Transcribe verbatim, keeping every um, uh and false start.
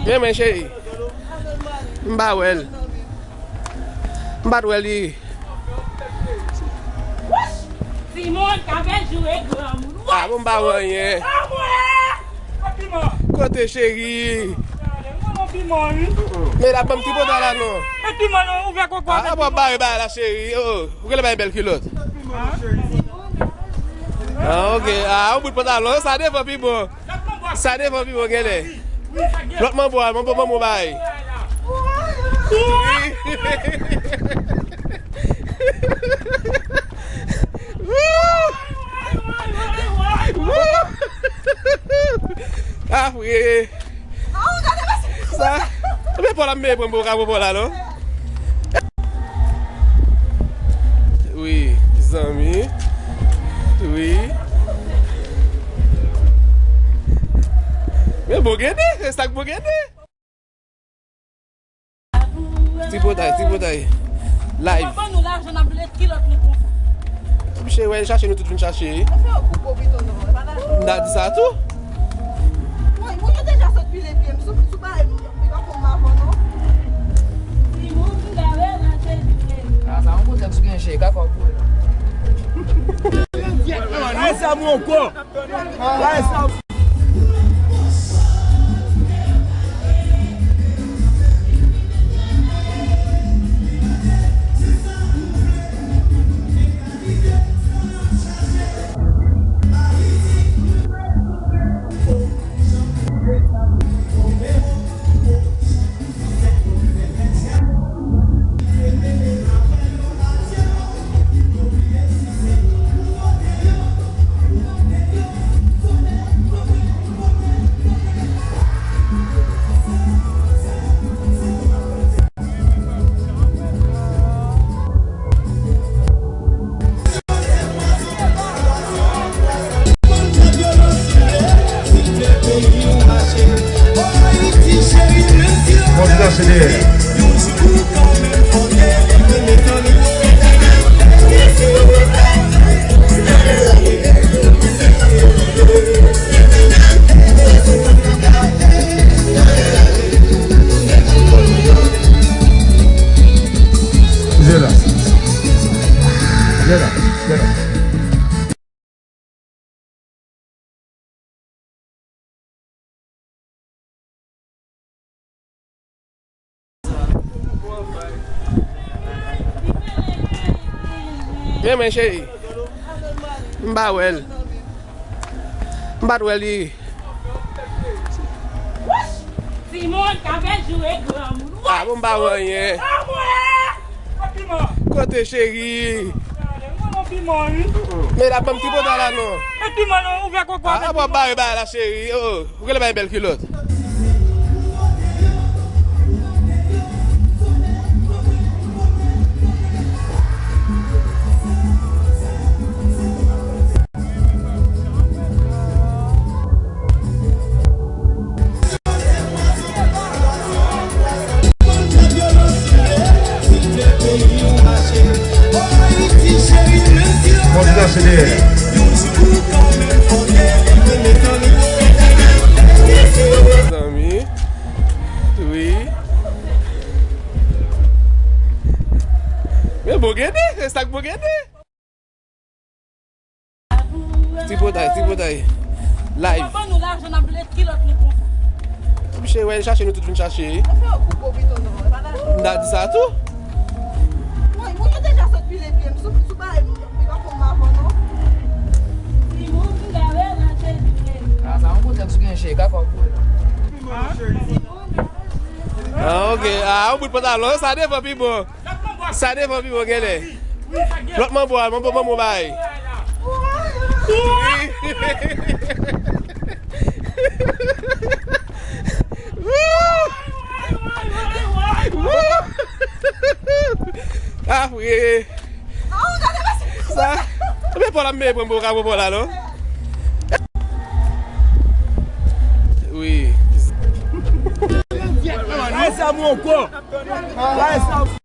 Vyen mwen, cheri. M pa wè l. M pa t wè li. Timoun k ap joure granmoun. Ah, bon, m pa wè anyen. Kote cheri? Men la, ban m tripotay la non. Ah, w ap bare bagay la, cheri. Oh, ou genlè bay bèl kilòt. Ah, ok. Ah, yon bout pantalon, sa devan pi bon. Sa devan pi bon, genlè. Lòt manbo a, manbo, manbo bay. Apre sa, men pò la, m pran pou ka pran pò la non. Wi, zanmi. Wi. Men bon gede, se sa k bon gede. Tripotay, tripotay. Live. Papa nou lajan ap ret kilòt nou konsa. Mouche, wè, chache nou tout vin chache. Ou fè yon koupe pito non, e pa lajan. M ta di sa tou. Woy, moun yo deja sot pile pye m sou, sou bagay m, m pa konn m avan non. Si moun ki gare nan Jezi Jezi. Ah, sa yon kontèks ou gen, cheri, ka kò pou la. Ay, sa mon kò. Ay, sa. Men, men, cheri. M pa wè l. M pa t wè li. Timoun k ap joure granmoun. Ah, bon, m pa wè anyen. Kote cheri? Men la, ban m tripotay la non. Ah, w ap bare bagay la, cheri. Oh, ou genlè bay bèl kilòt. Zanmi. Wi. Men bon gede, se sa k bon gede. Tripotay, tripotay. Live. Papa nou lajan ap ret kilòt nou konsa. Mouche, wè, chache nou tout vin chache. Ou fè yon koupe pito non, e pa lajan. M ta di sa tou. Woy, moun yo deja sot pile pye m sou, sou bagay m, m pa konn m avan non. Si moun ki gare nan Jezi Jezi. Ah, sa yon kontèks ou gen, cheri, ka kò pou la. Ah, ok. Ah, yon bout pantalon, sa devan pi bon. Sa devan pi bon genlè. Lòt manbo a, manbo, manbo bay. Apre sa, men pò la, men pran pou ka pran pò la non. Wi. Ay, sa mon kò. Ay, sa.